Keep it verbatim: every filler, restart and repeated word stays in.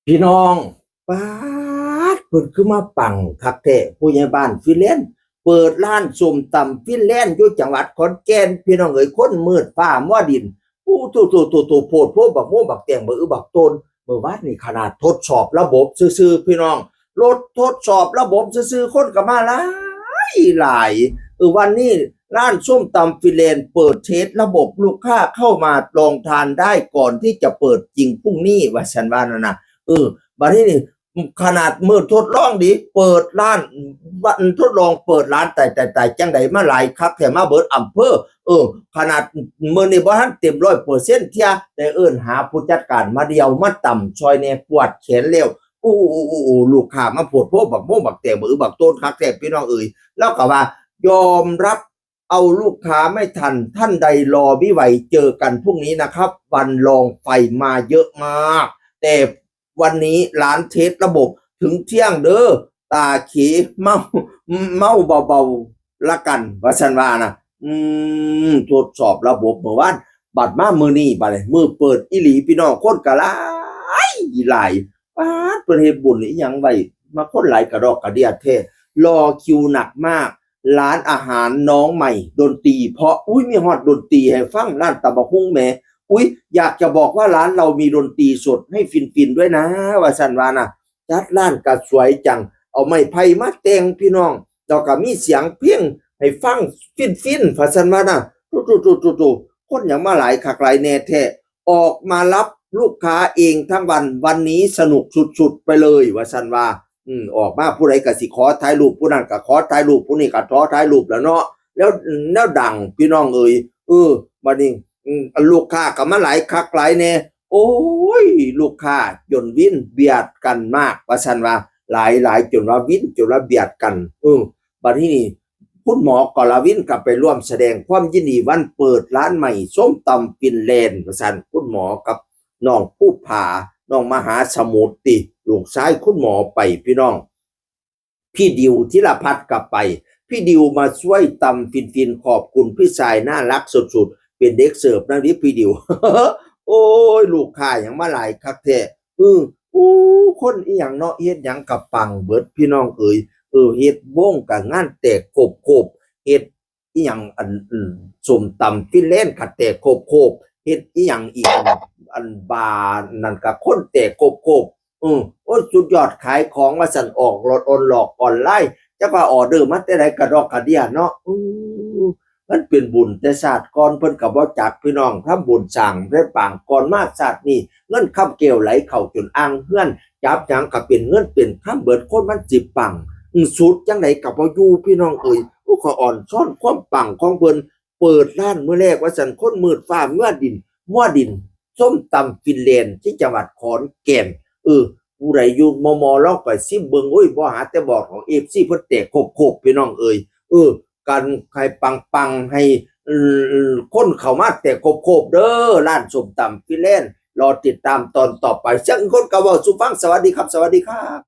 พี่น้อง ป๊าด เพิ่นคือมาปังคักแท้ ผู้ใหญ่บ้านฟินแลนด์ เปิดร้านส้มตำฟินแลนด์อยู่จังหวัดขอนแก่น พี่น้องเอ๋ย คนมืดฟ้ามัวดิน อู้ โต โต โต โต โพดโพบักโมบักแตงบักอึบักโตน เมื่อวานนี่ขนาดทดสอบระบบซื่อๆ พี่น้อง รถทดสอบระบบซื่อๆ คนก็มาหลายหลาย เออ วันนี้ร้านส้มตำฟินแลนด์เปิดเทสระบบ ลูกค้าเข้ามาลองทานได้ก่อนที่จะเปิดจริงพรุ่งนี้ ว่าซั่นว่านั่นน่ะ เออ บัดนี้นี่ ขนาดมื้อทดลองดิ เปิดร้าน วันทดลองเปิดร้าน ตาย ตาย ตาย จั่งใด๋มาหลายคักแท้ มาเบิดอำเภอ เออ ขนาดมื้อนี้บ่ทันเต็มร้อยเปอร์เซ็นต์เทื่อ ได้เอิ้นหาผู้จัดการมาเดี่ยว มาตำซอยแหน่ ปวดแขนแล้ว โอ้ โอ้ โอ้ โอ้ ลูกค้ามาโพดโพบักโมบักแตงบักอึบักโตนคักแท้ พี่น้องเอ๋ย แล้วก็ว่ายอมรับเอาลูกค้าไม่ทัน ท่านใดรอไม่ไหว เจอกันพรุ่งนี้นะครับ วันลองไฟมาเยอะมาก แต่วันนี้ร้านเทสระบบถึงเที่ยงเด้อ ตาเข เมา เมาเบาๆ ละกัน ว่าซั่นว่านะ อืม ทดสอบระบบเมื่อวาน บัดมามื้อนี้ บัดนี้มื้อเปิดอีหลี พี่น้อง คนก็หลายหลาย ป๊าด เพิ่นเฮ็ดบุญอีหยังไว้ มาคนหลายกะดอกกะเดี้ยแท้ รอคิวหนักมาก ร้านอาหารน้องใหม่ ดนตรีเพราะ อุ๊ย มีฮอดดนตรีให้ฟัง ร้านตำบักหุ่งแหม อุ๊ย อยากจะบอกว่าร้านเรามีดนตรีสดให้ฟินๆ ด้วยนะ ว่าซั่นว่านะ จัดร้านก็สวยจัง เอาไม้ไผ่มาแต่ง พี่น้อง แล้วก็มีเสียงเพลงให้ฟังฟินๆ ว่าซั่นว่านะ โต โต โต โต โต คนหยังมาหลายคักหลายแน่แท้ ออกมารับลูกค้าเองทั้งวัน วันนี้สนุกสุดๆ ไปเลย ว่าซั่นว่า อืม ออกมาผู้ใดก็สิขอถ่ายรูป ผู้นั้นก็ขอถ่ายรูป ผู้นี้ก็ขอถ่ายรูปแล้วเนาะ แล้วแนวดัง พี่น้องเอ๋ย เออ บัดนี้ อืม ลูกค้าก็มาหลายคักหลายแน่ โอ้ย ลูกค้าจนวินเบียดกันมาก ว่าซั่นว่า หลายๆ จนว่าวิน จนว่าเบียดกัน เออ บัดนี้นี่ คุณหมอกรวินก็ไปร่วมแสดงความยินดีวันเปิดร้านใหม่ส้มตำฟินแลนด์ ว่าซั่น คุณหมอกับน้องภูผา น้องมหาสมุทรติ ลูกชายคุณหมอไป พี่น้อง พี่ดิวธีรพัฒน์ก็ไป พี่ดิวมาช่วยตำฟินๆ ขอบคุณพี่ชายน่ารักสุดๆ เป็นเด็กเสิร์ฟนั่นนี่พี่ดิว โอ้ย ลูกค้าหยังมาหลายคักแท้ อือ อู้ คนอีหยังเนาะ เฮ็ดหยังก็ปังเบิด พี่น้องเอ๋ย เออ เฮ็ดวงก็งานแตกโคบๆ เฮ็ดอีหยัง อัน อืม ส้มตำฟินแลนด์ก็แตกโคบๆ เฮ็ดอีหยังอีก อัน อันบาร์นั่นก็คนแตกโคบๆ อือ โอ้ย สุดยอด ขายของว่าซั่น ออกรถออน หลอกออนไลน์ จักว่าออเดอร์มาแต่ใดกะดอกกะเดี้ยเนาะ อือ มันเป็นบุญแต่ชาติก่อน เพิ่นก็บ่จัก พี่น้อง ทำบุญสร้างได้ปางก่อน มาชาตินี้ เงินคำแก้วไหลเข้าจนอ่างเฮือน จับหยังก็เป็นเงินเป็นคำเบิด คนมันสิปัง อือ สุดจั่งใดก็บ่อยู่ พี่น้องเอ๋ย อู้ ขออ่อนซ้อนความปังของเพิ่น เปิดร้านมื้อแรกว่าซั่น คนมืดฟ้ามัวดิน มัวดิน ส้มตำฟินแลนด์ที่จังหวัดขอนแก่น เออ ผู้ใดอยู่มอมอลองไปซิมเบิ่ง โอ้ย บ่หาแต่บอกของ เอฟซี เพิ่นแตกโคบๆ พี่น้องเอ๋ย เออ กันให้ปังๆ ให้ เอ่อ คนเข้ามาแตกโคบๆ เด้อ ร้านส้มตำฟินแลนด์ รอติดตามตอนต่อไป เสียงคนก็เว้าสู่ฟัง สวัสดีครับ สวัสดีครับ